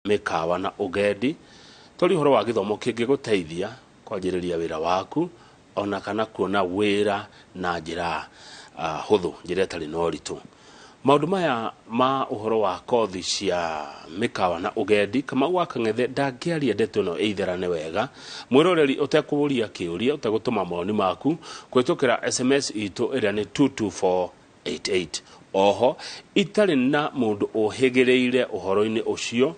Mĩkawa na ũgendi, twarie ũhoro wa gĩthomo kĩngĩgũteithia kwanjĩrĩria wĩra waku ona kana kuona wĩra na njĩra hũthũ, njĩra ĩtarĩ na ũritũ. Maũndũ maya ma ũhoro wa kothi cia mĩkawa na ũgendi, Kamau wa Kang'ethe ndangĩaria ndeto ĩno ĩitherane wega mwĩroreri ũtekũũria kĩũria, ũtegũtũma mawoni maku kũhĩtũkĩra SMS itũ ĩrĩa nĩ 22488. Oho itarĩ na mũndũ ũhĩgĩrĩire ũhoro-inĩ ũcio,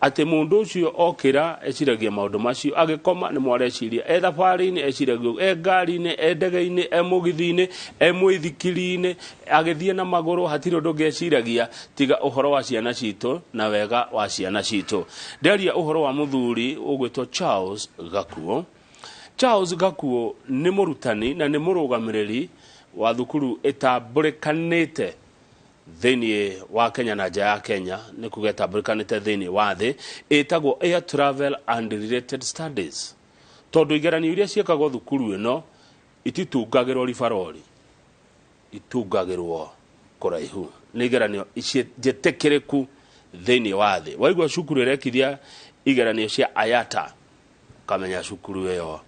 atĩ mũndũ ũcio okĩra eciragia maũndũ macio, agĩkoma nĩmo areciria, e thabarĩ-inĩ eciragia ũguo, e ngari-inĩ, e ndege-inĩ, e mũgithi-inĩ, e mũithikiri-inĩ, agĩthiĩ na magũrũ, hatirĩ ũndũ ũngĩ eciragia tiga ũhoro wa ciana citũ na wega wa ciana citũ. Ndĩaria ũhoro wa mũthuri ũgwĩtwo Charles Gakuo. Charles Gakuo nĩ mũrutani na nĩ mũrũgamĩrĩri wa thukuru ĩtambũrĩkanĩte thĩinĩ wa Kenya na nja ya Kenya, nĩ kuga ĩtambũrĩkanĩte thĩinĩ wa thĩ, ĩtagwo Air Travel and Related Studies, tondũ igeranio iria ciĩkagwo thukuru ĩno ititungagĩrwo ribarori, itungagĩrwo kũraihu. Nĩ igeranio njĩtĩkĩrĩku thĩinĩ wa thĩ. Waigua cukuru ĩrekithia igeranio cia IATA, ũkamenya cukuru ĩyo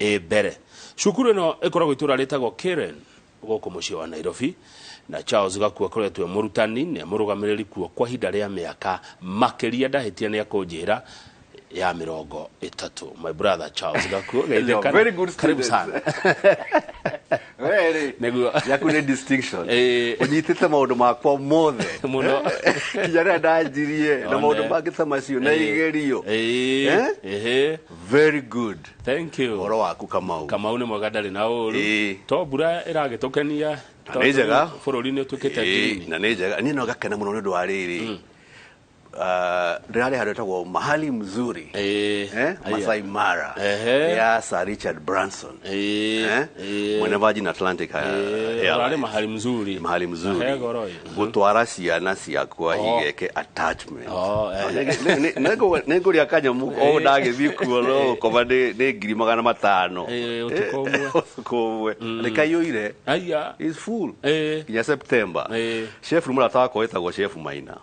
ĩ mbere. Cukuru ĩno ĩkoragwo itũra rĩtagwo Karen gũkũ mũciĩ wa Nairobi, na Charles Gakuo akoretwo e mũrutani na e mũrũgamĩrĩri kuo kwa ihinda rĩa mĩaka makĩria, ndahĩtia nĩ akũnjĩra ya 30. My brother Charles Gakuo, geithĩka. Very good Karibu student. sana. We rĩ, Nĩguo. yaku nĩ distinction. Ĩĩ. Ũnyitĩte maũndũ makwa mothe Mũno. Kinya rĩrĩa ndanjirie na One. maũndũ mangĩ ta macio na igerio. Ĩĩ. Eh? Ĩhĩ. Very good. Thank you. Ũhoro waku, Kamau? Kamau nĩ mwega, ndarĩ na ũru. To mbura ĩragĩtũkenia. Na nĩ njega. Bũrũri nĩ ũtuĩkĩte green. Na nĩ njega. Niĩ no ngakena mũno nĩ ũndũ wa rĩrĩ, ndĩrarĩ handũ hetagwo Mahali Mzuri. Eh? Aya. Masai Mara ya Sir Richard Branson. Eh? Mwene Virgin Atlantic Airlines. Ũrarĩ mahali mzuri. Mahali mzuri. Na he goro ĩ. Gũtwara ciana ciakwa igeke attachment. Oh, eh. Nĩngũrĩa kanyamũ o ndagĩthiĩ kuo, no gũkoma nĩ 500,000. Ũtukũ ũmwe. Ũtukũ ũmwe nĩ kaiyũire. Aya. Is full nginya September. Chef mũrata wakwa wĩtagwo Chef Maina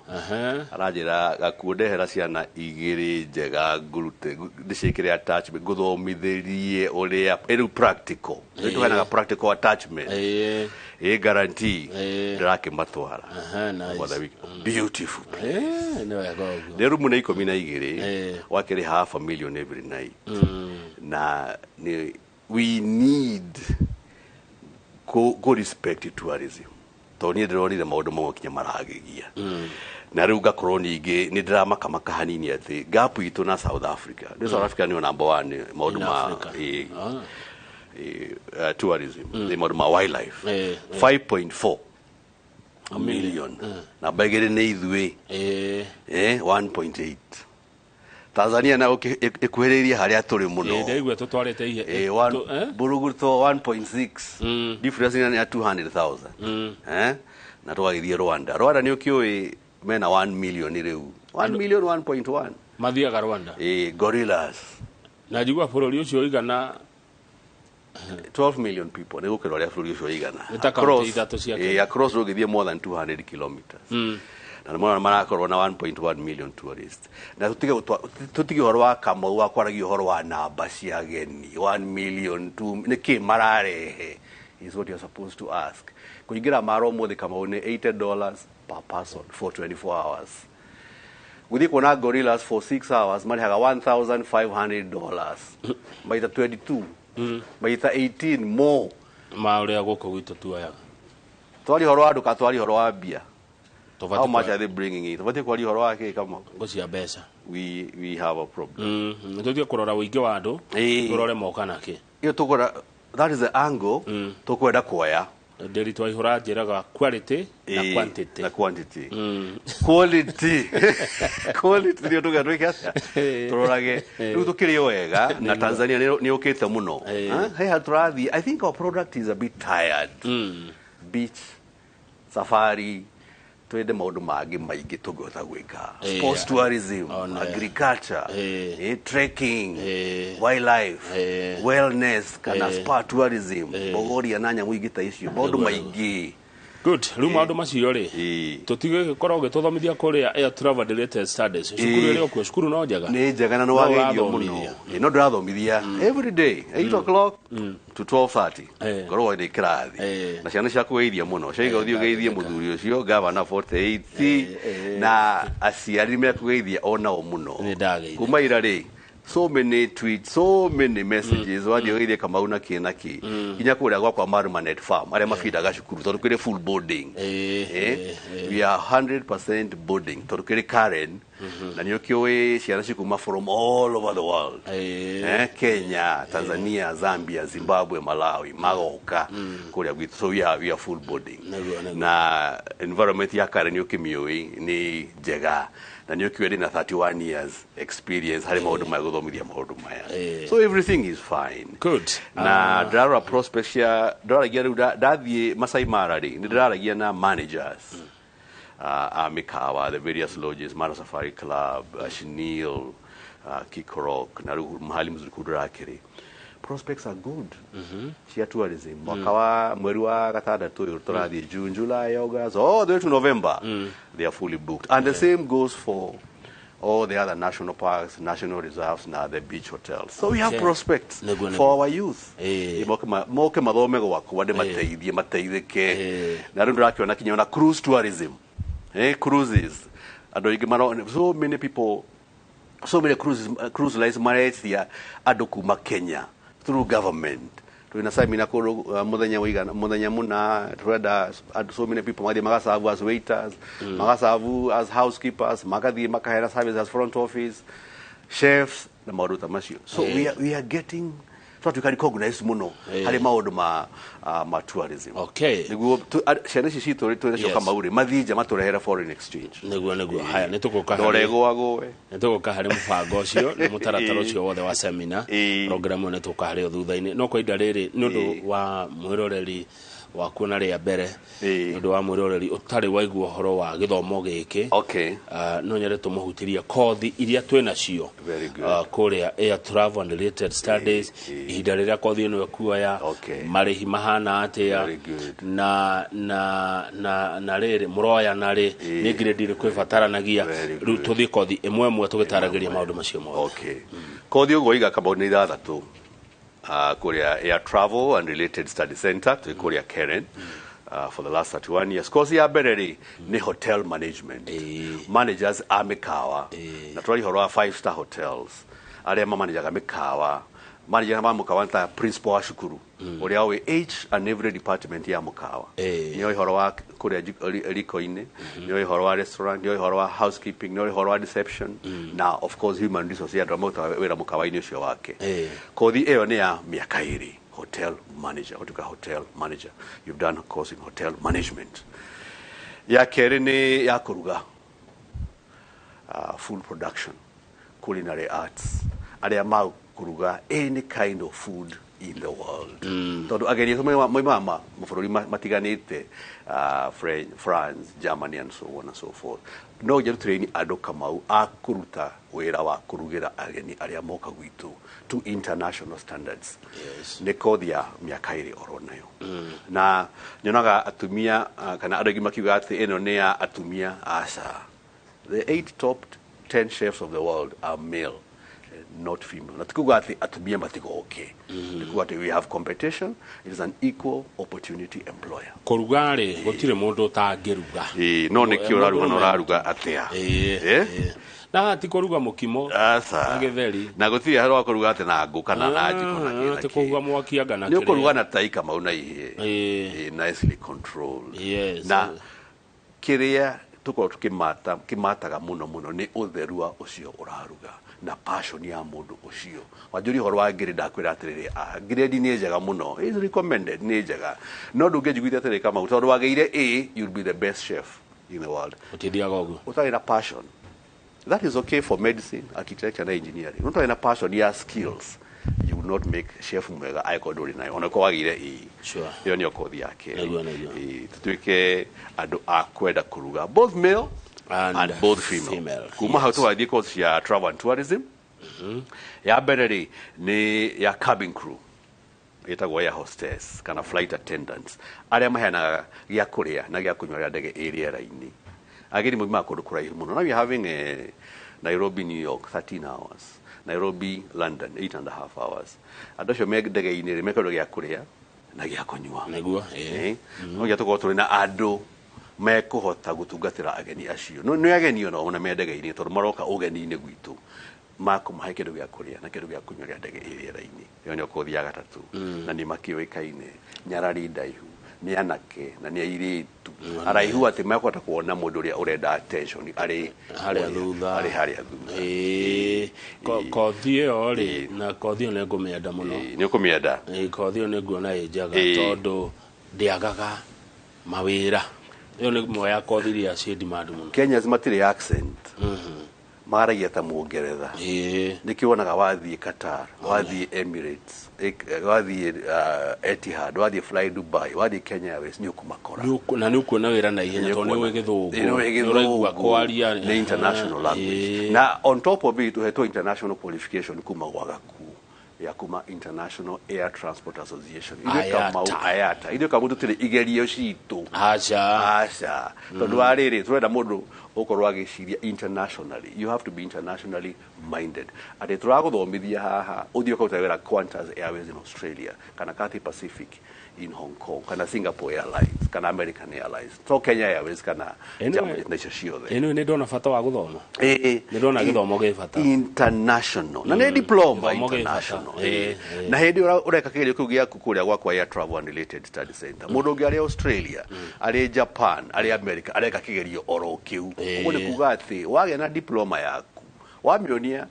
aranjĩra, "Gakuo, ndehera ciana igĩrĩ njega ngũrute ndĩciĩkĩre attachment, ngũthomithĩrie ũrĩa rĩu practical." Rĩu tũheanaga practical attachment. Ĩ guarantee. Ndĩrakĩmatwara Nice. for the week. Beautiful. Nĩ wega ũguo. Nĩ rumu nĩ 12. Wakĩrĩ half a million every night. Na nĩ we need go respect tourism, tondũ niĩ ndĩronire maũndũ mamwe kinya maragegia, na rĩu ngakorwo ningĩ nĩ ndĩramakamaka hanini atĩ gap itũ na South Africa, nĩ South Africa nĩyo number one maũndũ In ma Africa. Tourism, nĩ maũndũ ma wildlife. 5.4 million, namba 2 nĩ ithuĩ. 1.8. Tanzania nayo ĩkuhĩrĩirie harĩa tũrĩ mũno. Ndaigua tũtwarĩte ihe. One, Buruguto 1.6, difference nĩ ya 200,000. Na tũgagĩthiĩ Rwanda. Rwanda nĩ ũkĩũĩ mena 1 million rĩu, 1 million 1.1. Mathiaga Rwanda. Gorillas. Na njigua bũrũri ũcio ũigana 12 million people, nĩ gũkĩra ũrĩa bũrũri ũcio ũigana. Nĩ ta kaunti ithatũ cia Kenya. Across ũgĩthiĩ more than 200 kilometers, na nĩ mona marakorwo na 1.1 million tourists. Na tũtige ũhoro wa Kamau wa kwaragia ũhoro wa namba cia ageni 1 million 2, nĩ kĩ mararehe is what you're supposed to ask. Kũingĩra Mara ũmũthĩ, Kamau, nĩ $80 per person for 24 hours. Gũthiĩ kuona gorillas for 6 hours marĩhaga $1500, maita 22, maita 18 more. Ma ũrĩa gũkũ gwitũ tuoyaga. Twari ũhoro wa ndũkatwari ũhoro wa mbia. Tũbatiĩ How much are they bringing in? Tũbatiĩ kwaria ũhoro wa kĩ, Kamau? Ngo cia mbeca. We have a problem. Tũtige kũrora ũingĩ wa andũ, tũrore moka na kĩ. Iyo tũkwenda, that is the angle tũkwenda kuoya. Ndĩri twaihũra njĩraga quality na quantity. Na quantity. Quality, quality nĩyo tũgĩa twĩke atĩa, tũrorage rĩu tũkĩrĩ o wega na Tanzania nĩ ũkĩte mũno. He handũ tũrathiĩ. I think our product is a bit tired. Beach safari, twende maũndũ mangĩ maingĩ tũngĩhota gwĩka. Sports tourism, agriculture, trekking, wildlife, wellness kana spa tourism, bogoria na nyamũ ingĩ ta icio, maũndũ maingĩ. Good. Rĩu maũndũ macio rĩ, tũtigĩkorwo ũgĩtũthomithia kũrĩa Air Travel Related Studies cukuru ĩrĩa ũkuo, cukuru no njega. Nĩ njega na nĩ No wageithio mũno. ũrathomithia. Ĩ, no ndĩrathomithia every day 8 o'clock to 12:30, ngorwo ndĩ kĩrathi na ciana cia kũgeithia mũno ciaiga ũthiĩ ũgeithie mũthuri ũcio gavana 48 na aciari mekũgeithia onao mũno. Nĩ ndageithia. Kuma ira rĩ, so many tweets, so many messages, wathiĩ ũgeithie Kamau na kĩ na kĩ, nginya kũrĩa gwakwa Marumanet Farm arĩa mabindaga cukuru tondũ kũrĩ full boarding. We are 100% boarding tondũ kĩrĩ Karen na nĩ ũkĩũĩ ciana cikuma from all over the world, Kenya, Tanzania, Zambia, Zimbabwe, Malawi, magoka kũrĩa gwitũ, so we are full boarding. Nĩguo, nĩguo. Na environment ya Karen nĩ ũkĩmĩũĩ nĩ njega na nĩ ũkĩũĩ ndĩna 31 years experience harĩ maũndũ maya, gũthomithia maũndũ maya, so everything is fine. Good. Na ndĩrarora prospects cia ndĩraragia rĩu ndathiĩ Masai Mara rĩ, nĩ ndĩraragia na managers a mĩkawa, the various lodges, Mara Safari Club, Shinil, Kikorok, na rĩu mahali mzuri kuu ndĩrakĩrĩ, prospects are good cia tourism. Mwaka wa mweri wa gatandatũ ũyũ tũrathiĩ, June, July, August, all the way to November, they are fully booked, and the same goes for all the other national parks, national reserves na the beach hotels, so we have prospects Nĩguo, nĩguo. for our youth. Moke mathome gwakwa ndĩmateithie mateithĩke. Na rĩu ndĩrakĩona kinya ona cruise tourism, cruises, andũ aingĩ so many people, so many cruises, cruise lines maretia andũ kuma Kenya through government. Twina seminar kũndũ mũthenya wĩigana mũthenya mũna, tũrenda andũ, so many people magathiĩ magaserve as waiters, magaserve as housekeepers, magathiĩ makaheana service as front office chefs na maũndũ ta macio. So we are getting twatuĩka recognize mũno harĩ maũndũ ma tourism, nĩguo ciana ici citũ rĩ twĩnacio Kamau rĩ, mathiĩ nja matũrehere foreign exchange. Nĩguo. Haya, nĩ tũgũka ndore harĩ gwagũwe. Nĩ tũgũka harĩ mũbango ũcio na mũtaratara ũcio wothe wa seminar program ĩyo, nĩ tũgũka harĩ o thutha-inĩ, no kwa ihinda rĩrĩ, nĩ ũndũ wa mwĩroreri wa kuona rĩa mbere, nĩ ũndũ wa mwĩroreri ũtarĩ waigua ũhoro wa gĩthomo gĩkĩ, no nyende tũmũhutĩrie kothi iria twĩ nacio Very good. Kũrĩa Air Travel and Related Studies, ihinda rĩrĩa kothi ĩno ĩkuoya, marĩhi mahana atĩa, Very good. na rĩrĩ mũroya na rĩ, nĩ grade ĩrĩkũ ĩbataranagia. Very Rĩu good. tũthiĩ kothi ĩmwe ĩmwe tũgĩtaragĩria maũndũ macio mothe. Okay, kothi ũguo iga Kamau nĩ ithathatũ kũrĩa Air Travel and Related Study Center twĩ kũrĩa Karen for the last 31 years. Kosi ya mbere rĩ nĩ hotel management, managers a mĩkawa, na tũraria ũhoro wa five star hotels, arĩa mamanajaga mĩkawa, manager ma mũkawa nĩ ta principal wa cukuru ũrĩa ũĩ each and every department ya mũkawa, nĩ ũhoro wa kũrĩa riko-inĩ, nĩ ũhoro wa restaurant, nĩ ũhoro wa housekeeping, nĩ ũhoro wa reception, na of course human resource ya andũ arĩa marutaga wĩra mũkawa-inĩ ũcio wake. Kothi ĩyo nĩ ya mĩaka 2, hotel manager, ũtuĩka hotel manager, you've done a course in hotel management. Ya kerĩ nĩ ya kũruga, food production, culinary arts, arĩa makũruga any kind of food in the world, tondũ ageni aitũ moimaga mabũrũri matiganĩte, France, Germany and so on and so forth. No nja tũtrain andũ Kamau a kũruta wĩra wa kũrugĩra ageni arĩa moka gwitũ to international standards. Nĩ kothi ya mĩaka 2 oro nayo, na nyonaga atumia kana andũ aingĩ makiuga atĩ ĩno nĩ ya atumia. Aca, the eight top 10 chefs of the world are male, not female. Na tikuga atĩ atumia matigoke, nĩ kuga atĩ we have competition. It is an equal opportunity employer. Kũruga rĩ, gũtirĩ mũndũ ũtangĩruga. Ĩĩ, no nĩkĩ ũraruga na ũraruga atĩa? Eh? Na ti kũruga mũkimo Aca. na gĩtheri. Na gũtirĩ haro wa kũruga atĩ na ngũ kana na njiko na kĩ na ti kĩ. kũhuha mwaki anga na Nĩ kĩrĩa. ũkũruga na tai Kamau na ihĩe. Ĩĩ. Ĩĩ, nicely controlled. Na kĩrĩa tũkorwo tukĩmata kĩmataga mũno mũno nĩ ũtheru wa ũcio ũraruga na passion ya mũndũ ũcio. Wanjũria ũhoro wa grade, ndakwĩra atĩrĩrĩ, grade nĩ njega mũno, is recommended, nĩ njega, no ndũngĩnjiguithia atĩrĩrĩ Kamau tondũ wagĩire A, you'll be the best chef in the world. Ũtithiaga ũguo. Ũtarĩ na passion. That is okay for medicine, architecture na engineering. Ũtarĩ na passion ya skills, you will not make chef mwega angĩkorwo ndũrĩ nayo ona korwo wagĩire A. Ĩyo nĩyo kothi ya kerĩ. Nĩguo. Ĩĩ, tũtuĩke andũ a kwenda kũruga, both male and and both female. Female, Kuma hau yes. tũgathiĩ course ya travel and tourism. Ya mbere rĩ nĩ ya cabin crew. Ĩtagwo air hostess kana flight attendants, arĩa maheanaga gĩa kũrĩa na gĩa kũnyua rĩrĩa ndege ĩ rĩera-inĩ. Ageni maumaga kũndũ kũraihu mũno. Now we are having a Nairobi New York 13 hours, Nairobi London 8.5 hours. Andũ acio me ndege-inĩ rĩ, mekũndũ gĩa kũrĩa na gĩa kũnyua. Nĩguo, ĩĩ. No nginya tũkorwo tũrĩ na andũ mekũhota gũtungatĩra ageni acio. No nĩ ageni ona me ndege-inĩ, tondũ maroka ũgeni-inĩ gwitũ, makũmahe kĩndũ gĩa kũrĩa na kĩndũ gĩa kũnyua rĩa ndege ĩ rĩera-inĩ. Ĩyo nĩyo kothi ya gatatũ, na nĩ makĩũĩkaine nyarari ndaihu, nĩ anake na nĩ airĩtu araihu, atĩ mekũhota kuona mũndũ ũrĩa ũrenda attention arĩ harĩa thutha. Arĩ harĩa thutha. Ĩĩ. Kothi ĩyo rĩ, na kothi ĩyo nĩ ngũmĩenda mũno. Ĩĩ, nĩ ũkũmĩenda. Ĩĩ, kothi ĩyo nĩ nguona ĩ njega, tondũ ndĩagaga mawĩra. Ĩyo nĩ ĩmwe ya kothi iria ciĩ demand mũno. Kenyans matirĩ accent, maragia ta Mũngeretha. Nĩkĩo wonaga wathiĩ Qatar, wathiĩ Emirates, wathiĩ Etihad, wathiĩ Fly Dubai, wathiĩ Kenya Airways, nĩ ũkũmakora. Na nĩ ũkuona wĩra na ihenya tondũ nĩ ũĩ Gĩthũngũ. Nĩ ũĩ Nĩ ũraigua Gĩthũngũ. kwaria. Nĩ international language. Na on top of it, ũhetwo international qualification kuma gwa gakuo ya kuma International Air Transport Association. Ithuĩ IATA. Kamau, IATA. Ithuĩ Kamau tũtirĩ igerio citũ. Aca. Aca, tondũ wa rĩrĩ, tũrenda mũndũ ũkorwo agĩciria internationally. You have to be internationally minded, atĩ tũragũthomithia haha, ũthiĩ ũkaruta wĩra Qantas Airways in Australia, kana Cathay Pacific in Hong Kong, kana Singapore Airlines, kana American Airlines, to Kenya Airways kana Anyway, Germany na icio ciothe. Ĩno nĩ ndona bata wa gũthoma. Ĩĩ. Nĩ ndona gĩthomo gĩ bata. International, na nĩ diploma. Gĩthomo gĩ bata. International. Ĩĩ. Na hĩndĩ ĩyo ũreka kĩgerio kĩu gĩaku kũrĩa gwakwa Air Travel and Related Study Center, mũndũ ũngĩ arĩ Australia, arĩ Japan, arĩ America, areka kĩgerio oro kĩu. Ũguo nĩ kuga atĩ wagĩa na diploma yaku, wamĩonia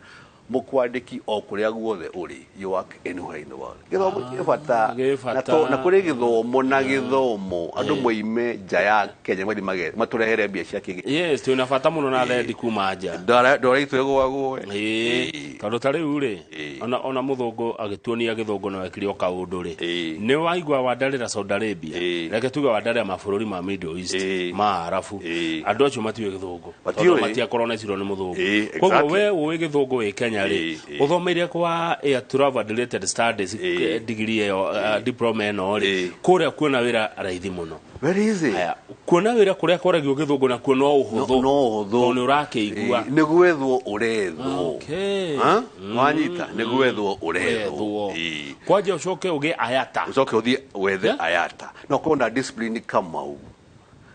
mũkwandĩki o kũrĩa guothe ũrĩ, you work anywhere in the world. Gĩthomo kĩ bata. Gĩ bata. Na kũrĩ gĩthomo na gĩthomo, andũ moime nja ya Kenya mathiĩ matũrehere mbia cia kĩgĩ. Yes, twĩna bata mũno na thendi kuma nja. Ndora itũ ĩgũagũe. Ĩĩ, tondũ ta rĩu rĩ, ona mũthũngũ agĩtuonia gĩthũngũ no ekire o kaũndũ rĩ, nĩ waigua wandarĩra Saudi Arabia, reke tuge wandarĩra mabũrũri ma Middle East, ma Arabu, andũ acio matiũĩ gĩthũngũ, Matiũĩ. tondũ matiakorwo na icirwo nĩ mũthũngũ. Koguo we ũĩ gĩthũngũ wĩ Kenya rĩ, ũthomeire kwa Air Travel and Related Studies, degree ĩyo, diploma ĩno rĩ, kũrĩa kuona wĩra raithi mũno. Very easy. Aya, kuona wĩra kũrĩa kwaragio gĩthũngũ nakuo no ũhũthũ, no ũhũthũ. tondũ nĩ ũrakĩigua. Nĩ gwethwo ũrethwo. Ha? Wanyita, nĩ gwethwo ũrethwo. Wethwo. Kwanja ũcoke ũgĩe ayata. Ũcoke ũthiĩ wethe Yeah. ayata na ũkorwo na discipline. Kamau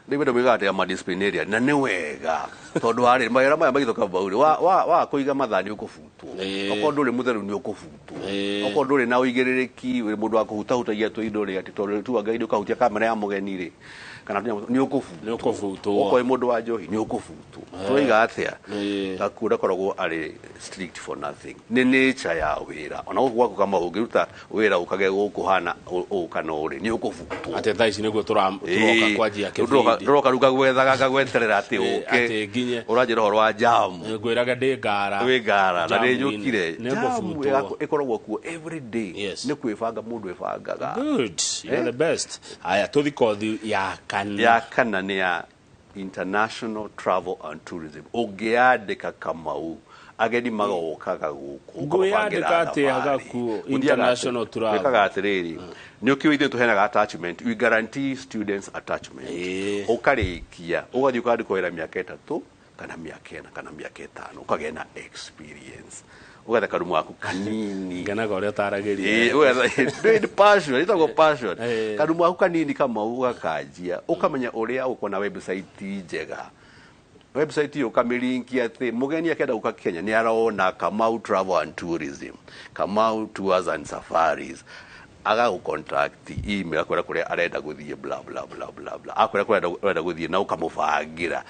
rĩu andũ moigaga atĩ ama disciplinarian, na nĩ wega, tondũ warĩ mawĩra maya maitho Kamau rĩ, wa kũiga mathaa nĩ ũkũbutwo. Okorwo ndũrĩ mũtheru nĩ ũkũbutwo. Okorwo ndũrĩ na ũigĩrĩrĩki, wĩ mũndũ wa kũhutahutagia tũindo rĩ, atĩ tondũ tu anga indo ũkahutia kamera ya mũgeni rĩ, kana tũnyamũ, nĩ ũkũbutwo. Nĩ ũkũbutwo. Okorwo wĩ mũndũ wa njohi nĩ ũkũbutwo. Tũroiga atĩa? Gakuo ndakoragwo arĩ strict for nothing, nĩ nature ya wĩra. Ona gũkũ gwaku Kamau, ũngĩruta wĩra ũkage gũkũ hana ũũ kana ũrĩ, nĩ ũkũbutwo. Atĩ thaa ici nĩguo tũroka kwanjia kĩbindi. Ndũroka rĩu ngagwethaga ngagweterera atĩ ũke. Atĩ nginye. Ũranjĩra ũhoro wa jamu. Ngwĩraga ndĩ ngara. Wĩ ngara na nĩ Jamu-inĩ. njũkire. Nĩ Jamu ngũbutwo. ĩkoragwo kuo every day. Nĩ kwĩbanga mũndũ ĩbangaga. Good, you're the best. Haya, tũthi kothi ya kana. Ya kana nĩ ya international travel and tourism. Ũngĩandĩka Kamau, ageni magokaga gũkũ. Ngwĩyandĩka atĩa Gakuo, international travel? Wĩkaga atĩrĩrĩ, nĩ ũkĩũĩ ithuĩ tũheanaga attachment, we guarantee students attachment. Ũkarĩkia ũgathiĩ ũkandĩkwo wĩra mĩaka 3 kana mĩaka 4 kana mĩaka 5, ũkagĩa na experience, ũgetha karumu gaku kanini. Ngenaga ũrĩa ũtaragĩria. Ĩĩ, ũgetha passion, ĩtagwo passion. Karumu gaku kanini Kamau, ũgakanjia, ũkamenya ũrĩa ũkorwo na website njega. Website ĩyo ũkamĩlinki atĩ mũgeni akĩenda gũka Kenya nĩ arona Kamau Travel and Tourism, Kamau Tours and Safaris, agagũ contact email, akwĩra kũrĩa arenda gũthiĩ, bla bla bla bla bla, akwĩra kũrĩa arenda gũthiĩ na ũkamũbangĩra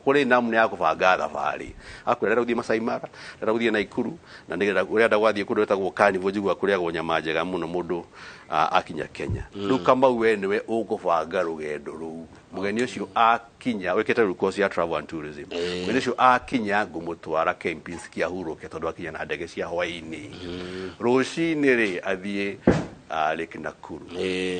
kũrĩ namna ya kũbanga thabarĩ. Akwĩra arenda gũthiĩ Masai Mara, arenda gũthiĩ Naikuru, na nĩgetha ũrenda gwathiĩ kũndũ gwĩtagwo Carnival, njiguaga kũrĩagwo nyama njega mũno mũndũ akinya Kenya. Rĩu Kamau, we nĩwe ũkũbanga rũgendo rũu. Mũgeni ũcio akinya, wĩkĩte rĩu course ya travel and tourism, mũgeni ũcio akinya ngũmũtwara Kempinski ahurũke, tondũ akinya na ndege cia hwaĩ-inĩ. Rũcinĩ rĩ, athiĩ Lake Nakuru.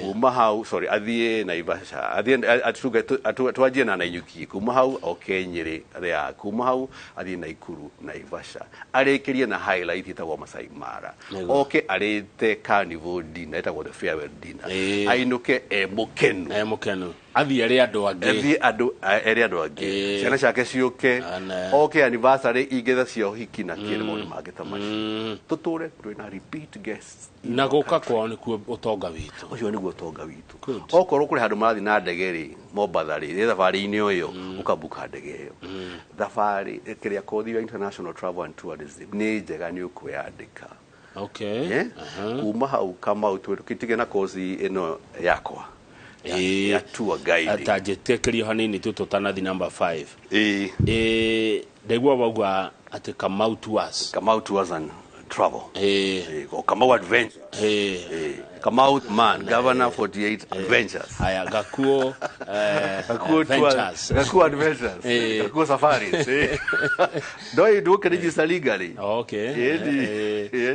Kuma hau, sorry, athiĩ Naivasha, athiĩ twanjie na Nanyuki, kuma hau oke Nyĩrĩ ria, kuma hau athiĩ Naikuru, Naivasha, arĩkĩrie na highlight ĩtagwo Masai Mara, oke arĩte carnival dinner ĩtagwo the farewell dinner, ainũke e mũkenu. E mũkenu, athiĩ arĩ andũ angĩ, athiĩ andũ ere andũ angĩ, ciana ciake ciũke, oke anniversary ingĩ cia ũhiki na kĩrĩ maũndũ mangĩ ta macio. Tũtũre twĩna repeat guests. Na gũka kwao nĩkuo ũtonga witũ. Ũcio nĩguo ũtonga witũ. Okorwo kũrĩ handũ marathiĩ na ndege rĩ, Mombatha rĩ, nĩ thabarĩ-inĩ ũyũ ũkabuka ndege ĩyo. Thabarĩ kĩrĩa kothi ya international travel and tourism nĩ njega, nĩ ũkwĩyandĩka. Okay. Kuma hau Kamau tũtige na kothi ĩno yakwa ya tour guide. Ta njĩtĩkĩrio hanini tu tũtanathi number 5. Ndaigua wauga atĩ Kamau Tours. Kamau Tours and Travel. Kamau Adventures. Kamau Man, Governor 48 Adventures. Haya, Gakuo Adventures. Gakuo Adventures. Gakuo Safaris. Ndoi nduke register legally. Okay.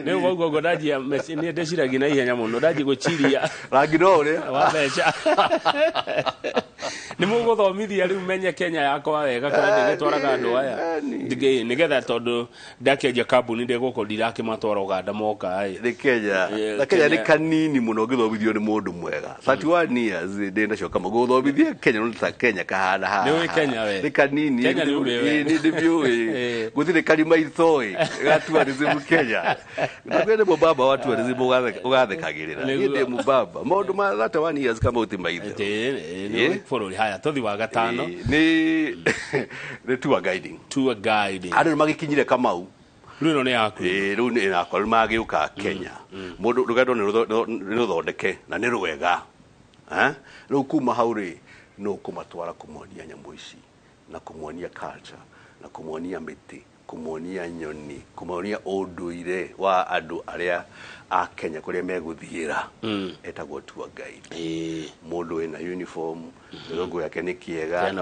Nĩ ũguo ũguo ndajia nĩ ndeciragia na ihenya mũno, ndaji gũchiria. Rangi no ũrĩa. Wa mbeca. Nĩ mũgũthomithia rĩu menye Kenya yakwa wega kũrĩa ndĩgĩtwaraga andũ aya. Nĩgetha tondũ ndakĩanjia kambuni ndĩgũkũ ndirakĩmatwara Uganda moka ĩ. Nĩ Kenya. Na Kenya nĩ kanini mũno ũngĩthomithio nĩ mũndũ mwega. 31 years ndĩ nacio kama gũthomithia Kenya no ta Kenya kahana haha. Nĩ ũĩ Kenya we. Nĩ kanini. Kenya nĩ ũrĩ we. Nĩ ndĩmĩũĩ. Gũtirĩ karima ithoĩ ga tourism Kenya. Na kwĩ mũbaba wa tourism ũgathekagĩrĩra. Niĩ ndĩ mũbaba. Maũndũ ma 31 years kama ũti maitho. Nĩ bũrũri. Haya, tũthi wa gatano. Nĩ tour guiding. Tour guiding. Andũ nĩ magĩkinyire Kamau. Rĩu ĩno nĩ yaku. Rĩu nĩ yakwa, rĩu magĩũka Kenya. Mũndũ rũgendo nĩ rũthondeke na nĩ rwega. Rĩu kuma hau rĩ, no kũmatwara kũmonia nyamũ ici, na kũmonia culture, na kũmonia mĩtĩ, kũmonia nyoni, kũmonia ũndũire wa andũ arĩa a Kenya kũrĩa megũthiĩra. Etagwo tour guide. Mũndũ wĩna uniform, gĩthũngũ gĩake nĩ kĩega,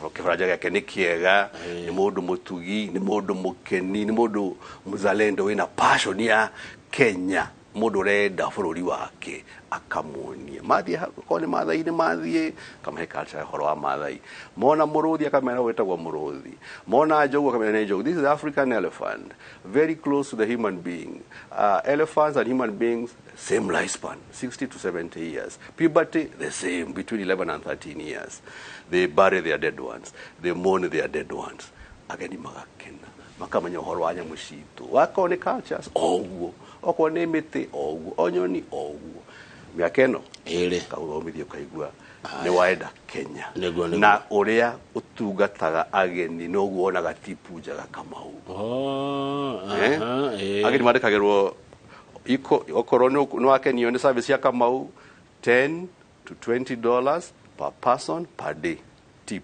kĩbaranja gĩake nĩ kĩega, nĩ mũndũ mũtugi, nĩ mũndũ mũkeni, nĩ mũndũ mzalendo wĩna passion ya Kenya, mũndũ ũrenda bũrũri wake akamuonia. Mathiĩ akorwo nĩ Maathai-inĩ mathiĩ, akamahe culture ya ũhoro wa Maathai. Mona mũrũthi akamera wĩtagwo mũrũthi. Mona njogu akamera nĩ njogu. This is African elephant, very close to the human being. Elephants and human beings, same lifespan, 60 to 70 years. Puberty, the same, between 11 and 13 years. They bury their dead ones. They mourn their dead ones. Ageni magakena, makamenya ũhoro wa nyamũ citũ. Wakorwo nĩ cultures, o ũguo. Okorwo nĩ mĩtĩ, o ũguo. O nyoni, o ũguo. Mĩaka ĩno kaũthomithio ũkaigua nĩ waenda Kenya. Na ũrĩa ũtungataga ageni noguo wonaga tipu njega Kamau. Ageni mandĩkagĩrwo okorwo nĩ wakenio nĩ service ya Kamau, $10 to $20 per person per day tip.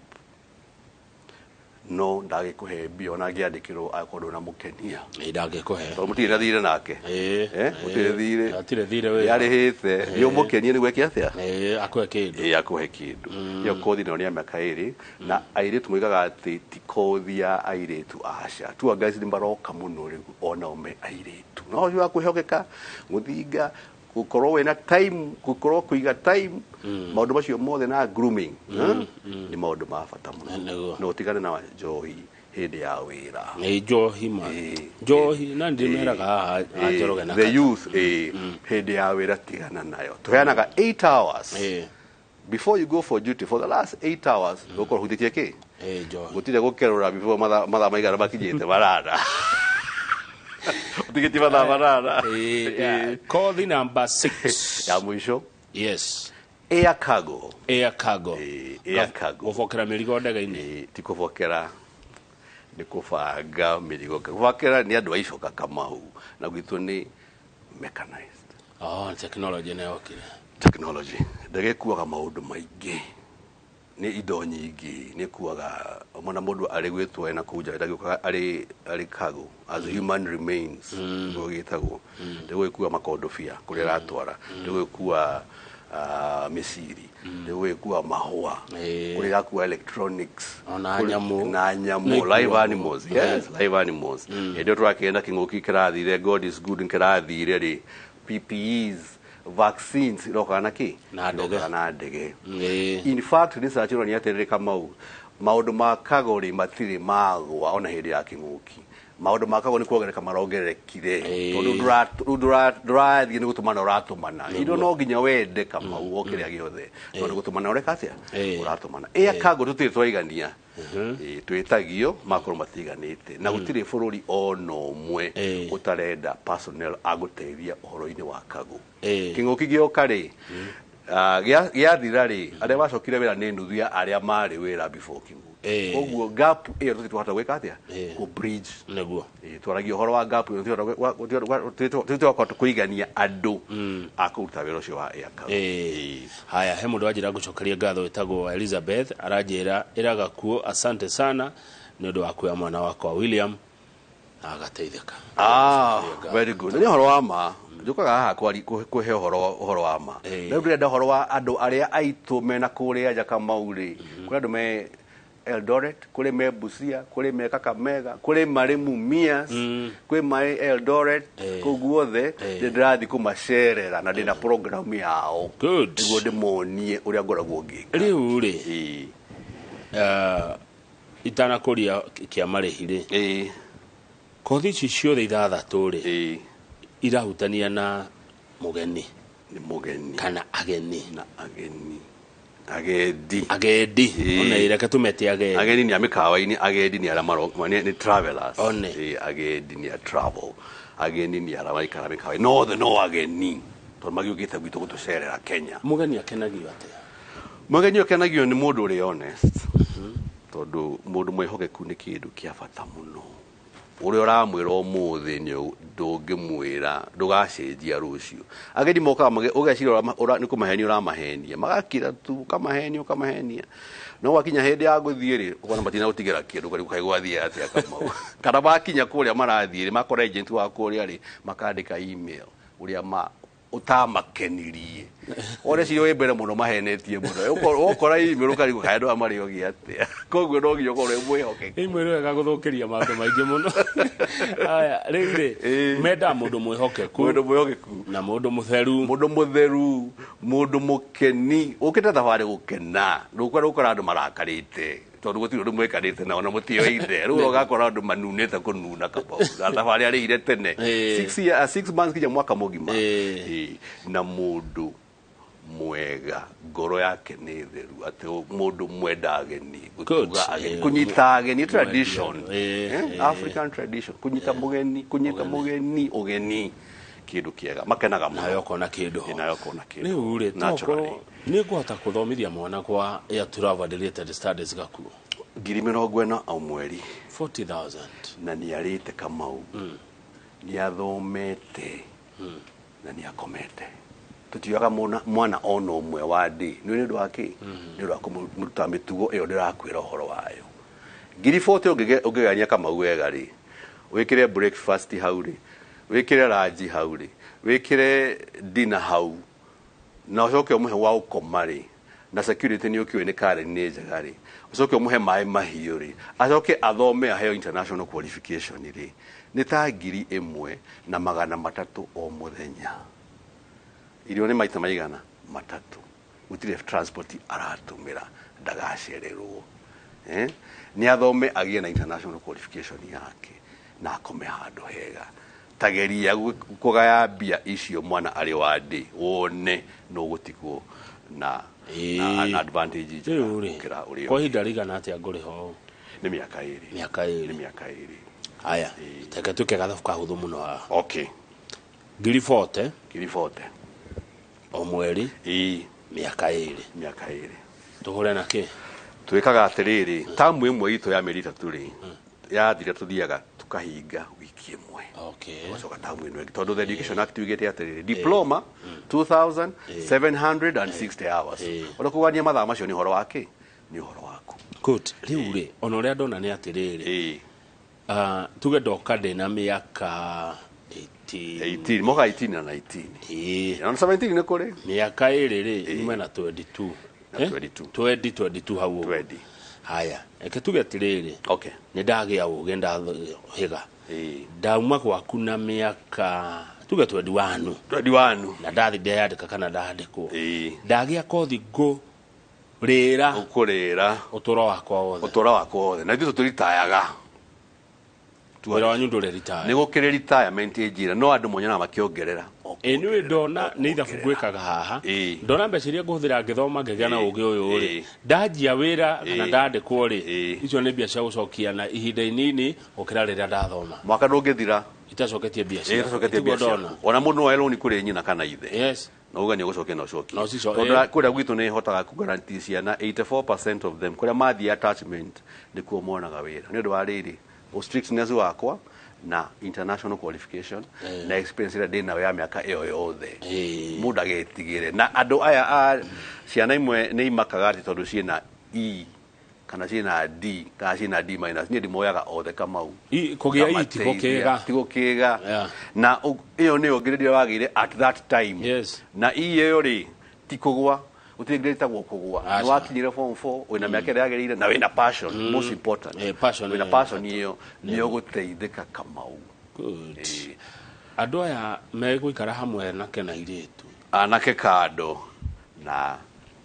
No ndagĩkũhe mbia ona angĩandĩkĩrwo akorwo ndũnamũkenia. Ndangĩkũhe. Tondũ mũtirĩ na thirĩ nake. Mũtirĩ thirĩ. Hatirĩ thirĩ wĩ. Nĩarĩhĩte. Nĩ ũmũkenie nĩguo eke atĩa? Akũhe kĩndũ. Akũhe kĩndũ. Ĩyo kothi nayo nĩ ya mĩaka 2 na airĩtu moigaga atĩ ti kothi ya airĩtu aca. Tour guides nĩ maroka mũno rĩu onao me airĩtu. No ũcio wa kwĩhokeka, gũthinga, gũkorwo wĩna time, gũkorwo kũiga time, maũndũ macio mothe na grooming, nĩ maũndũ ma bata mũno. No ũtigane na njohi hĩndĩ ya wĩra. Nĩ njohi ma. Njohi na ndĩmeraga haha Njoroge na the youth hĩndĩ ya wĩra tigana nayo. Tũheanaga 8 hours. Before you go for duty, for the last 8 hours, ũkorwo hutĩtie kĩ? Njohi. Gũtirĩ gũkerũra before mathaa maigana makinyĩte marana. Utigiti mathaa manana. Kothi number 6. Ya mwisho. Yes. Air cargo. Air cargo. Air cargo. Gũbokera mĩrigo ndege-inĩ. Ti kũbokera, nĩ kũbanga mĩrigo. Kũbokera nĩ andũ a icoka Kamau, na gwitũ nĩ mechanized. Technology nĩ yokire. Technology. Ndege ĩkuaga maũndũ maingĩ. Nĩ indo nyingĩ, nĩ ĩkuaga mona mũndũ arĩ gwĩtwo ena kũu nja ndagĩũkaga arĩ cargo as human remains, nĩguo gĩtagwo. Ndĩgũgĩkua makondobia kũrĩa ĩratwara, ndĩgũgĩkua mĩciri, ndĩgũgĩkua mahũa, kũrĩa ĩrakua electronics, na nyamũ, na nyamũ, live animals. Yes, live animals. Hĩndĩ ĩyo tũrakĩenda kĩng'ũki kĩrathire, God is good kĩrathire rĩ, PPEs Vaccines irokaga na kĩ? Na ndege. Irokaga na ndege. Ĩĩ. In fact, research ĩronania atĩrĩrĩ, Kamau, maũndũ ma cargo rĩ matirĩ magwa ona hĩndĩ ya kĩng'ũki. Maũndũ ma cargo nĩ kuongerereka marongererekire, tondũ ndũrathiĩ nĩ gũtũmana ũratũmana indo, no nginya wende, Kamau, o kĩrĩa gĩothe, no nĩ gũtũmana ũreka atĩa? Ũratũmana. Air cargo tũtirĩ twaigania. Ĩĩ, twĩtagio makorwo matiganĩte na gũtirĩ bũrũri ona ũmwe ũtarenda personnel agũteithia ũhoro-inĩ wa cargo. Kĩng'ũki gĩoka rĩ, gĩathira rĩ, arĩa macokire wĩra nĩ nuthu ya arĩa marĩ wĩra before kĩng'ũki. Koguo gap ĩyo tũtirĩ twahota gwĩka atĩa? Kũ bridge. Ĩĩ, twaragia ũhoro wa gap ĩyo, tũtirĩ twahota kũigania andũ a kũruta wĩra ũcio wa air cargo. Haya, he mũndũ wanjĩra ngũcokeria ngatho wĩtagwo Elizabeth, aranjĩra ĩraga kuo asante sana nĩ ũndũ wa kuoya mwana wakwa William na agateithĩka. Ah, very good. Nĩ ũhoro wa ma. Njũkaga haha kũhe ũhoro wa ma. Rĩu ndĩrenda ũhoro wa andũ arĩa aitũ mena kũrĩa nja, Kamau rĩ. Kũrĩ andũ me Eldoret, kũrĩ me Busia, kũrĩ me Kakamega, kũrĩ marĩ Mumias, kwĩ marĩ Eldoret, kũu guothe nĩ ndĩrathiĩ kũmacerera na ndĩna program yao. Nĩguo ndĩmonie ũrĩa ngoragwo ngĩka. Rĩu rĩ, itanakũria kĩa marĩhi rĩ, kothi ici ciothe ithathatũ rĩ, irahutania na mũgeni? Nĩ mũgeni. Kana ageni? Na ageni. Agendi. Agendi. Ona reke tũmete agendi. Ageni nĩ a mĩkawa-inĩ, agendi nĩ arĩa nĩ travelers. One. Ĩĩ, agendi nĩ a travel, ageni nĩ arĩa maikara mĩkawa-inĩ, no othe no ageni tondũ magĩũkĩte gwitũ gũtũcerera Kenya. Mũgeni akenagio atĩa? Mũgeni ũkenagio nĩ mũndũ ũrĩ honest, tondũ mũndũ mwĩhokeku nĩ kĩndũ kĩa bata mũno. Ũrĩa ũramwĩra ũmũthĩ nĩ ndũngĩmwĩra ndũgacenjia rũciũ. Ageni mokaga ũgeciria nĩ kũmahenia ũramahenia, magakira tu, ũkamahenia, ũkamahenia, no wakinya hĩndĩ ya gũthiĩ rĩ, ũkona matina gũtigĩra kĩndũ, ũkarigwo kaĩ gwathiĩ atĩa, Kamau. Kana makinya kũrĩa marathiĩ rĩ, makora agent wa kũrĩa rĩ, makandĩka email ũrĩa ma ũtamakenirie. Ũreciria wĩ mbere mũno, mahenetie mũno. Ũkora email ũkarigwo kaĩ andũ aya marĩ ogĩ atĩa. Koguo no nginya ũkorwo wĩ mwĩhokeku. Imwe wega gũthũkĩria maũndũ maingĩ mũno. Aya, rĩu rĩ, mendaga mũndũ mwĩhokeku. Mũndũ mwĩhokeku. Na mũndũ mũtheru. Mũndũ mũtheru, mũndũ mũkeni, ũkĩte thabarĩ gũkena, ndũkwenda gũkora andũ marakarĩte, tondũ gũtirĩ ũndũ mwĩkanĩte nao na mũtioine. Rĩu ũgakora andũ manunĩte kũnuna, Kamau, na thabarĩ arĩire tene 6 months nginya mwaka mũgima. Ĩĩ. Na mũndũ mwega, ngoro yake nĩ theru, atĩ mũndũ mwenda ageni, gũtuga ageni, kũnyita ageni, tradition. African tradition, kũnyita mũgeni, kũnyita mũgeni ũgeni, kĩndũ kĩega, makenaga mũno. Nawe ũkona kĩndũ ho. Ĩĩ, nawe ũkona kĩndũ. Rĩu rĩ, Naturally. tokorwo nĩ ngũhota gũthomithia mwana kwa Air Travel and Related Studies gakuo? 40,000 o mweri. 40,000. Na nĩ arĩte, Kamau, nĩ athomete na nĩ akomete. Tũtioyaga mwana ona ũmwe wa ndĩ nĩ ũndũ wa kĩ? Nĩ ũndũ wa kũmũruta mĩtugo ĩyo ndĩrakwĩra ũhoro wayo. 40,000 ũngĩgania, Kamau, wega rĩ, wĩkĩre breakfast hau rĩ, wĩkĩre lunch hau rĩ, wĩkĩre dinner hau, na ũcoke ũmũhe wa gũkoma rĩ, na security nĩ ũkĩũĩ nĩ Karen nĩ njega rĩ, ũcoke ũmũhe maĩ mahiũ rĩ, acoke athome aheo international qualification rĩ, nĩ ta 1,300 o mũthenya. Irio nĩ maita maigana? Matatũ. Gũtirĩ transport aratũmĩra, ndagacererwo, eh? Nĩ athome agĩe na international qualification yake na akome handũ hega. Tageria kũgaya mbia icio mwana arĩ wa ndĩ, wone no gũtigwo na na advantage njega Rĩu rĩ, gũkĩra ũrĩa. Kwa ihinda rĩigana atĩa ngũrĩha ũũ? Nĩ mĩaka 2. Mĩaka 2. Nĩ mĩaka 2. Haya, reke twĩke gathabu kahũthũ mũno haha. 40,000. 40,000. O mweri. Mĩaka 2. Mĩaka 2. Tũhũre na kĩ? Twĩkaga atĩrĩrĩ, tamu ĩmwe itũ ya mĩeri 3 rĩ, yathira tũthiaga tũkahinga wiki ĩmwe. Tũgacoka tamu ĩno ĩngĩ, tondũ the Education Act yugĩte atĩrĩrĩ, diploma 2760 hours. Ũrĩa kũgania mathaa macio nĩ ũhoro wa kĩ? Nĩ ũhoro waku. Good. Rĩu rĩ, ona ũrĩa ndona nĩ atĩrĩrĩ, tuge ndoka ndĩna mĩaka 18. 18 moka, 18 na 19. Na 17 nĩ kũrĩ. Mĩaka 2 rĩ, nyume na 22. Na Eh? 22. 20 22 hau ũguo. 20. Haya, reke tuge atĩrĩrĩ, Okay. nĩ ndagĩa ũgĩ, ndahiga, Ĩĩ. ndauma gwaku na mĩaka tuge 21. 21. Na ndathi ndeyandĩka kana ndandĩkwo, Ĩĩ. ndagĩa kothi ngũrĩra ũkũrĩra ũtũro wakwa wothe. Ũtũũro wakwa wothe, na ithuĩ tũtũritayaga. Wĩra wanyu ndũrĩ retire? Nĩ gũkĩrĩ retirement ĩnjĩra, no andũ monyonaga makĩongerera. Ĩ nĩ ndona nĩ ithabu ngwĩkaga haha, ndona mbeca iria ngũhũthĩra ngĩthoma ngĩgĩa na ũgĩ ũyũ rĩ, ndanjia wĩra kana ndandĩkwo rĩ, icio nĩ mbia cia gũcokia na ihinda inini gũkĩra rĩrĩa ndathoma Mwaka ndũngĩthira itacoketie mbia ciakwa. ĩtacoketie Tiguo mbia ciaku. ndona. Ona mũndũ no oe loan kũrĩ nyina kana ithe, na uga nĩ ũgũcokia na ũcokie. No Tondũ kũrĩa gwitũ nĩ hotaga kũ-guarantee ciana 84% of them kũrĩa mathiĩ attachment nĩkuo monaga wĩra, nĩ ũndũ wa rĩrĩ o strictness wakwa na international qualification na experience ĩrĩa ndĩnayo ya mĩaka ĩyo yothe. Mũndũ agetigĩre na andũ aya a ciana imwe nĩ imakaga atĩ tondũ ciĩna E kana ciĩna D kana ciĩna D minus. Niĩ ndimoyaga othe, Kamau. Kũgĩa I ti gũkĩga. Ti gũkĩga. Na ĩyo nĩyo grade ĩrĩa wagĩire at that time. Na I ĩyo rĩ, ti kũgwa, gũtirĩ grade ĩtagwo kũgwa. Aca. Nĩ wakinyire form 4 wĩna mĩaka ĩrĩa yagĩrĩire na wĩna passion, most important. Passion, wĩna passion ĩyo nĩ ũgũteithĩka, Kamau. Good. Andũ aya megũikara hamwe anake na airĩtu? Anake kando na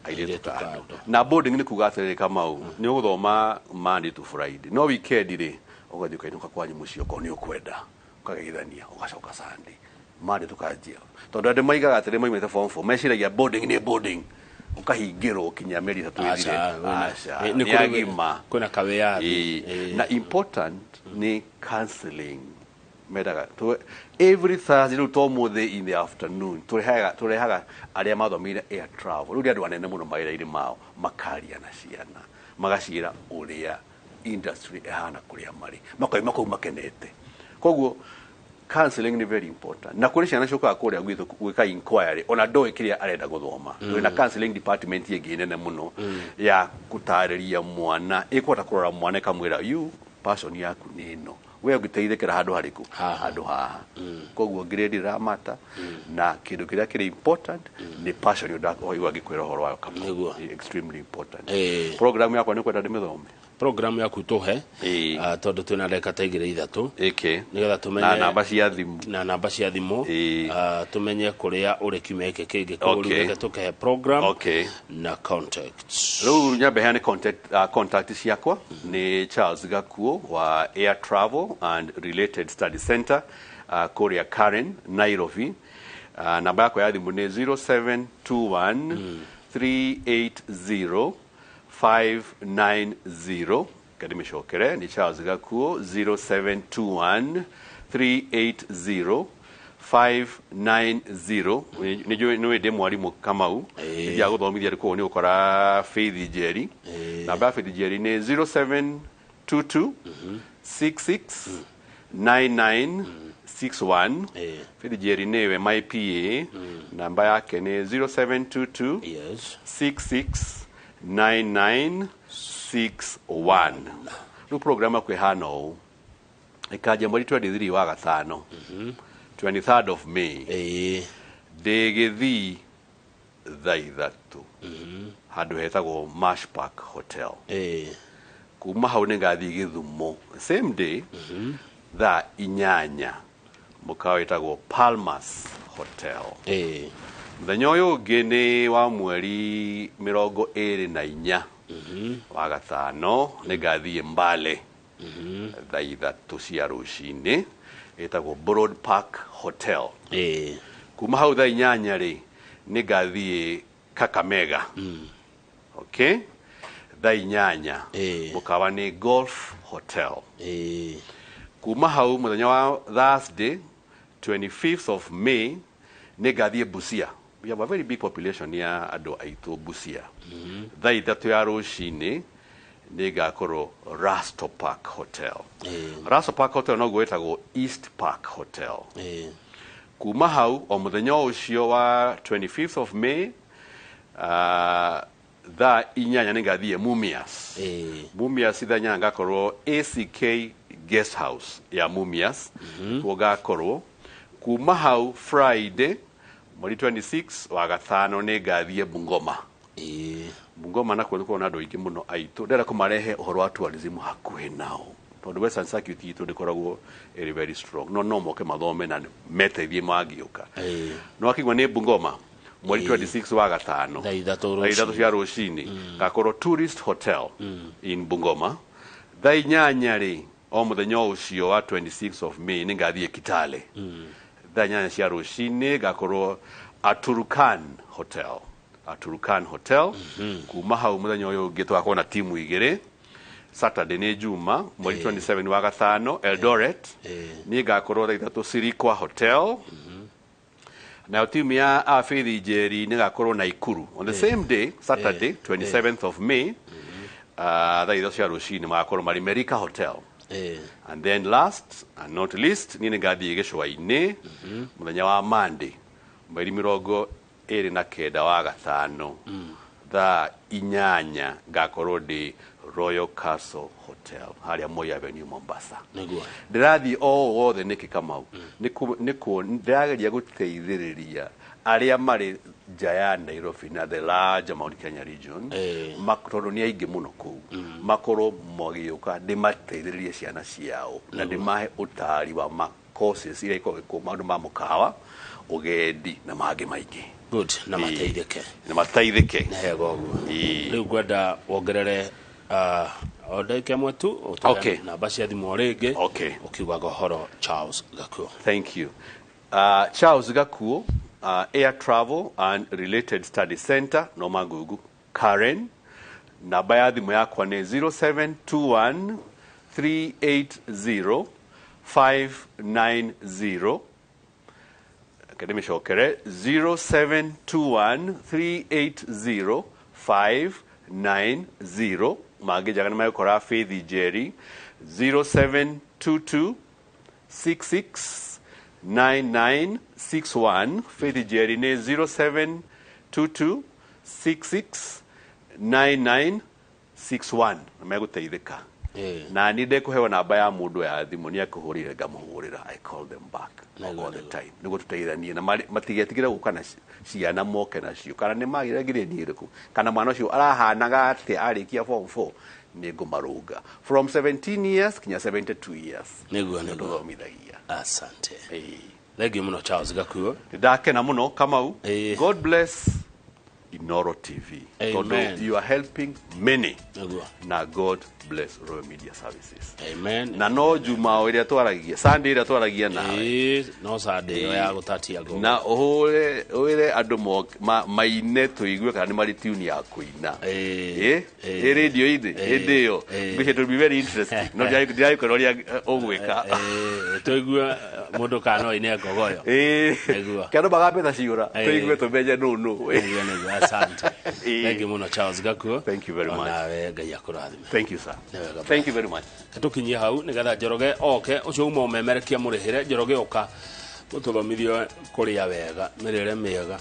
airĩtu Airĩtu kando. Kando. Na boarding nĩ kuga atĩrĩrĩ, Kamau, nĩ ũgũthoma Monday to Friday, no weekend rĩ, ũgathiĩ ũkainũka kwanyu mũciĩ okorwo nĩ ũkwenda, ũkageithania, ũgacoka Sunday. Monday tũkanjia, tondũ andũ maigaga atĩrĩ, maumĩte form 4 meciragia boarding nĩ boarding, ũkahingĩrwo kinya mĩeri 3 ĩthire. Aca, Aca, nĩ nĩ kũrĩ agima. Kwĩna kawĩyathi. Ĩĩ. Na important nĩ counseling mendaga every Thursday, rĩu to mũthĩ in the afternoon tũrehaga arĩa mathomeire air travel, rĩu nĩ andũ anene mũno mawĩra-inĩ mao, makaria na ciana, magaciĩra ũrĩa industry ĩhana kũrĩa marĩ, makoima kũu makenete. Koguo counseling nĩ very important, na kũrĩ ciana ciũkaga kũrĩa gwitũ gwĩka inquiry ona ndoĩ kĩrĩa arenda gũthoma. Twĩna counseling department ĩngĩ nene mũno ya gũtarĩria mwana, ĩkũhota kũrora mwana ĩkamwĩra, "You, passion yaku nĩ ĩno, we ũngĩteithĩkĩra handũ harĩkũ?" Haha. Handũ haha. Koguo grade ĩramata na kĩndũ kĩrĩa kĩrĩ important nĩ passion ĩyo ndaigua ngĩkwĩra ũhoro wayo, Kamau. Nĩguo. Nĩ extremely important. Program yakwa nĩ kwenda ndĩmĩthome. Program yaku tũhe, tondũ twĩna ndagĩka ta 2 3, ĩkĩ nĩgetha tũmenye na namba cia thimũ. Na namba cia thimũ. Tũmenye kũrĩa ũrĩ kiumia gĩkĩ kĩngĩ. Koguo rĩu reke tũkĩhe program na contacts. Rĩu nyambe heane contact ciakwa. Nĩ Charles Gakuo wa Air Travel and Related Study Center, kũrĩa Karen, Nairobi. Namba yakwa ya thimũ nĩ 0721 380 590. Ndĩmĩcokere, nĩ Charles Gakuo, 0721 380 590. Nĩ ndĩ mwarimũ, Kamau, nĩthiaga gũthomithia rĩ, nĩ ũkora Faith Njeri. Namba ya Faith Njeri nĩ 0722 66 99 61. Faith Njeri nĩwe my PA. Namba yake nĩ 0722 669961. Rĩu program yaku ĩhana ũũ: ĩkanjia mweri 23 wa gatano, 23rd of May, ndĩ Gĩthii thaa 3, handũ hetagwo Mash Park Hotel. Kuma hau nĩ ngathiĩ Gĩthumo same day thaa 8, mũkawa wĩtagwo Palmas Hotel. Mũthenya ũyũ ũngĩ nĩ wa mweri 24 wa gatano, nĩ ngathiĩ Mbale thaa 3 cia rũcinĩ, ĩtagwo Broad Park Hotel. Kuma hau thaa 8 rĩ, nĩ ngathiĩ Kakamega, okay, thaa 8, mũkawa nĩ Golf Hotel. Kuma hau mũthenya wa Thursday 25th of May nĩ ngathiĩ Busia. We have a very big population ya andũ aitũ Busia. Thaa 3 ya rũcinĩ nĩ ngakorwo Rasto Park Hotel. Rasto Park Hotel noguo ĩtagwo East Park Hotel. Kuma hau o mũthenya o ũcio wa 25th of May, thaa 8 nĩ ngathiĩ Mumias. Mumias thaa 8 ngakorwo ACK Guest House ya Mumias, kuo ngakorwo. Kuma hau Friday mweri 26 wa gatano nĩ ngathiĩ Bungoma. Ĩĩ. Bungoma nakuo nĩ na andũ aingĩ mũno aitũ, ndĩrenda kũmarehe ũhoro wa tourism hakuhĩ nao, tondũ Western Circuit itũ ndĩkoragwo ĩrĩ very strong, no moke mathome na meteithie mangĩũka. Ĩĩ. No akigua nĩ Bungoma mweri 26 wa gatano, Thaa 3 thaa 3 cia rũcinĩ, gakorwo Tourist Hotel in Bungoma. Thaa 8 rĩ, o mũthenya o ũcio wa 26 of May, nĩ ngathiĩ Kitale. Thaa 8 cia rũcinĩ ngakorwo Aturukan Hotel, Aturukan Hotel. Kuma hau mũthenya ũyũ ũngĩ tũgakorwo na timu igĩrĩ. Saturday nĩ Juma, mweri 27 wa gatano, Eldoret, niĩ ngakorwo thaa 3 Sirikwa Hotel. Nayo timu ya Faith Njeri nĩ gakorwo Naikuru on the same day, Saturday 27th of May, thaa 3 cia rũcinĩ magakorwo marĩ Merika Hotel. And then last and not least, niĩ nĩ ngathiĩ gĩcũa-inĩ mũthenya wa Monday, mweri 29 wa gatano, thaa 8 ngakorwo ndĩ Royal Castle Hotel harĩa Moi Avenue, Mombasa. Nĩguo. Ndĩrathiĩ o wothe nĩkĩ, Kamau? Nĩ ndĩrageria gũteithĩrĩria arĩa marĩ nja ya Nairobi na the larger Mount Kenya region, tondũ nĩ aingĩ mũno kũu, makorwo magĩũka ndĩmateithĩrĩrie ciana ciao na ndĩmahe ũtaari wa ma courses iria ikoragwo kuo, maũndũ ma mũkawa, ũgendi na mangĩ maingĩ. Good, na mateithĩke. Na mateithĩke. Nĩ hega ũguo. Ĩĩ. Rĩu ngwenda wongerere o ndagĩka ĩmwe tu, ũtũhe namba cia thimũ o rĩngĩ, ũkiugaga ũhoro Charles Gakuo. Thank you. Charles Gakuo, Air Travel and Related Study Center, Nomagugu, Karen. Namba ya thimũ yakwa nĩ 0721 380 590. Reke ndĩmĩcokere, 0721 380 590. Mangĩnjaga nĩ megũkora Faith Njeri, 0722 669961. Faith Njeri nĩ 0722 669961 na megũteithĩka. Na niĩ ndekũheo namba ya mũndũ ya thimũ, nĩ akũhũrĩre, ngamũhũrĩra. I call them back all the time nĩguo tũteithanie na matigetigĩre gũka na ciana, moke nacio, kana nĩ magĩre grade ĩrĩkũ, kana mwana ũcio arahanaga atĩa arĩkia form 4, nĩ ngũmarũnga from 17 years kinya 72 years. Nĩguo, Nĩ nĩguo. tũthomithagia. Asante. Ĩĩ. Thengiũ mũno, Charles Gakuo. Ndakena mũno, Kamau. Ĩĩ. God bless Inoro TV, Amen. tondũ you are helping many. Nĩguo. Na God bless Royal Media Services. Amen. Na no juma o ĩrĩa twaragia, Sunday ĩrĩa twaragia nawe. Ĩĩ, no Sunday ĩyo ya gũtatia ngũgũ. Na ũhũre wĩre andũ maine tũigue kana nĩ marĩ tune ya kũina. Ĩĩ. Ĩ Ĩĩ. ĩ radio-inĩ Ĩĩ. hĩndĩ ĩyo. Ĩĩ. Ngwĩciria it will be very interesting, no ndiragĩkorwo ũrĩa ũgwĩka. Ĩĩ, tũigue mũndũ kana no aine ngogoyo. Ĩĩ. Nĩguo. Kana magambĩta ciũra, Ĩĩ. tũigue tũmenye nũ nũ. Nĩguo, nĩguo, asante. Ĩĩ. Thengiũ mũno, Charles Gakuo. Thank you very much. Onawe Ngai akũrathime. Thank you, sir. Nĩ wega. Thank you very much. Tũkinyie hau nĩgetha Njoroge oke, ũcio uma ũmemerekia mũrĩhĩre. Njoroge, ũka ũtũthomithie kũrĩa wega, mĩrĩre mĩega.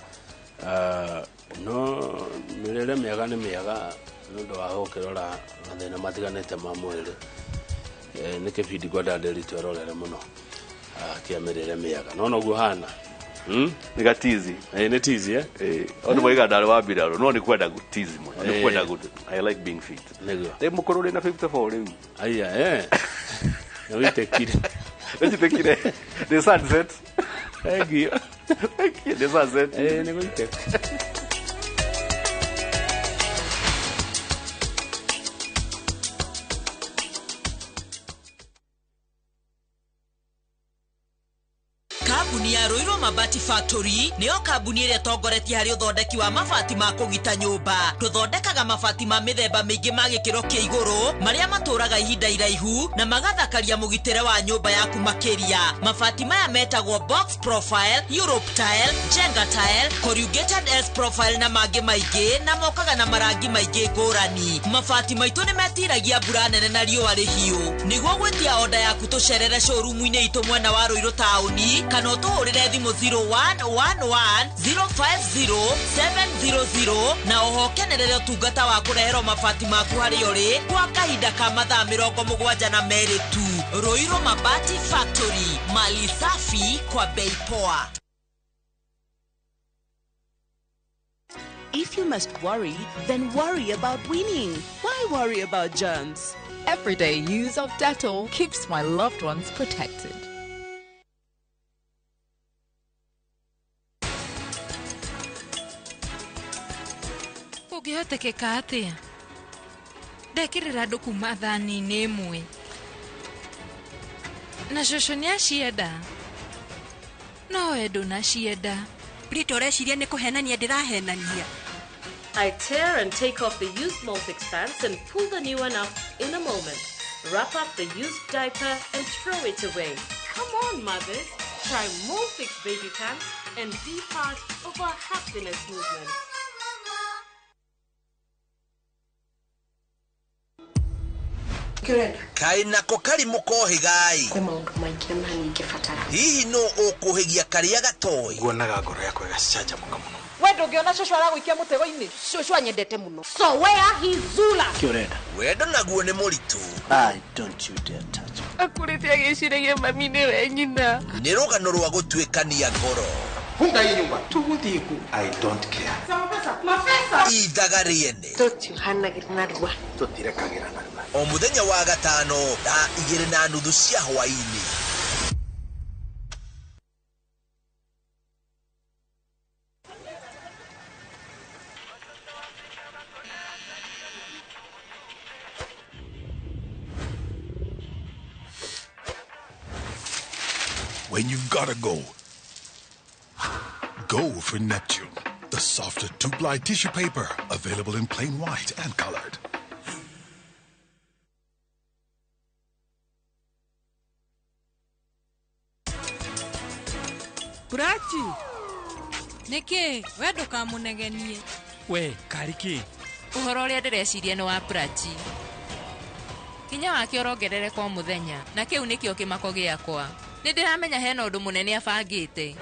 No mĩrĩre mĩega nĩ mĩega nĩ ũndũ wa gũkĩrora mathĩna matiganĩte ma mwĩrĩ. Nĩ kĩbindi ngwenda ndĩritũ erorere mũno, kĩa mĩrĩre mĩega, no noguo hana. Nĩ gatizi. Nĩ tizi, eh? Ona moiga ndarĩ wa mbirarũ, no nĩ kwenda gũtizi mũno, nĩ Ĩĩ. kwenda I like being fit. Nĩguo. Ndĩ mũkũrũ, rĩ na 54 rĩu. Aya, nĩ wĩtĩkire. Nĩnjĩtĩkire nĩ sunset. Thank you. Nĩ sunset. Nĩ gũitĩka. Kambuni ya Ruiru Mabati Factory nĩyo kambuni ĩrĩa ĩtongoretie harĩ ũthondeki wa mabati ma kũgita nyũmba. Tũthondekaga mabati ma mĩthemba mĩingĩ ma gĩkĩro kĩa igũrũ, marĩa matũraga ihinda iraihu na magathakaria mũgitĩre wa nyũmba yaku makĩria. Mabati maya metagwo box profile, Europe tile, Jenga tile, corrugated S profile na mangĩ maingĩ, na mokaga na marangi maingĩ ngũrani. Mabati maitũ nĩ metiragia mbura nene na riũa rĩhiũ. Nĩguo gwĩtia oda yaku, tũcerere showroom-inĩ itũ mwena wa Ruiru taũni, kana ũtũhũrĩre thimũ 0111 050 700, na oho ũkenerere ũtungata wa kũreherwo mabati maku harĩa ũrĩ kwa kahinda ka mathaa 72 tu. Ruiru Mabati Factory, mali safi kwa bei poa. If you must worry, then worry about winning. Why worry about germs? Everyday use of Dettol keeps my loved ones protected. Kũngĩhotekeka atĩa ndekĩrĩra andũ kuma thani-inĩ ĩmwe na cũcũ nĩacienda no we ndũnacienda. Brito ũreciria nĩ kũhenania ndĩrahenania. I tear and take off the used Molfix pants and pull the new one up in a moment. Wrap up the used diaper and throw it away. Come on, mothers. Try Molfix baby pants and be part of our happiness movement. Kaĩ nako karimũ kohĩgai. Kwĩ maũndũ maingĩ ona ningĩbatara. Hihi nũ ũkũhĩgia karĩa gatoĩ? Nguonaga ngoro yakwa ĩgacanjamũka mũno. We ndũngĩona cũcũ aragũikia mũtego-inĩ. Cũcũ anyendete mũno. So where he Zula. Kĩ ũrenda? Wendo naguo nĩ mũritũ. I don't you dare touch me. Akũrĩte agĩciragia mami nĩwe nyina. Nĩ rũgano rwa gũtuĩkania ngoro. Funga hii nyumba. Tũgũthiĩ kũ? I don't care. Mapesa. Ithaga rĩene. Tũtiuhanagĩra narua. Tũtirekagĩra narua. O mũthenya wa gatano thaa 2:30 cia hwaĩ-inĩ. When you've gotta go, go for Neptune, the softer 2-ply tissue paper, available in plain white and colored. Burachi, nĩkĩ we ndũkamũnegenie? We karĩ kĩ? Ũhoro ũrĩa ndĩreciria nĩ wa Prachi. Hinya wake ũrongerereka o mũthenya na kĩu nĩkĩo kĩmako gĩakwa. Nĩ ndĩramenya hena ũndũ mũnene abangĩte.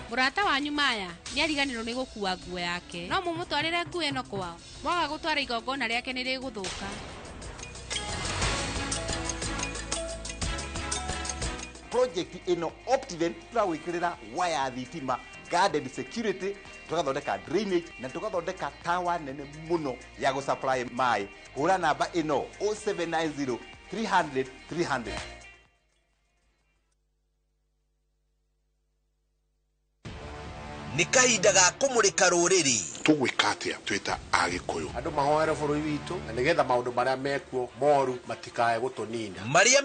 Mũrata wanyu Maya nĩariganĩrwo nĩ gũkua nguo yake. No mũmũtwarĩre nguo ĩno kwao. Mwaga gũtwara igongona rĩake nĩ rĩgũthũka. Project ĩno Optiven tũragwĩkĩrĩra waya thitima, guarded security, tũgathondeka drainage na tũgathondeka tower nene mũno ya gũsupply maĩ. Hũra namba ĩno 0790 300 300. Nĩ kahinda ga kũmũrĩka rũrĩrĩ. Tũgwĩka atĩa twĩ ta Agĩkũyũ? Andũ mahoere bũrũri witũ na nĩgetha maũndũ marĩa mekuo moru matikae gũtũnina. Marĩa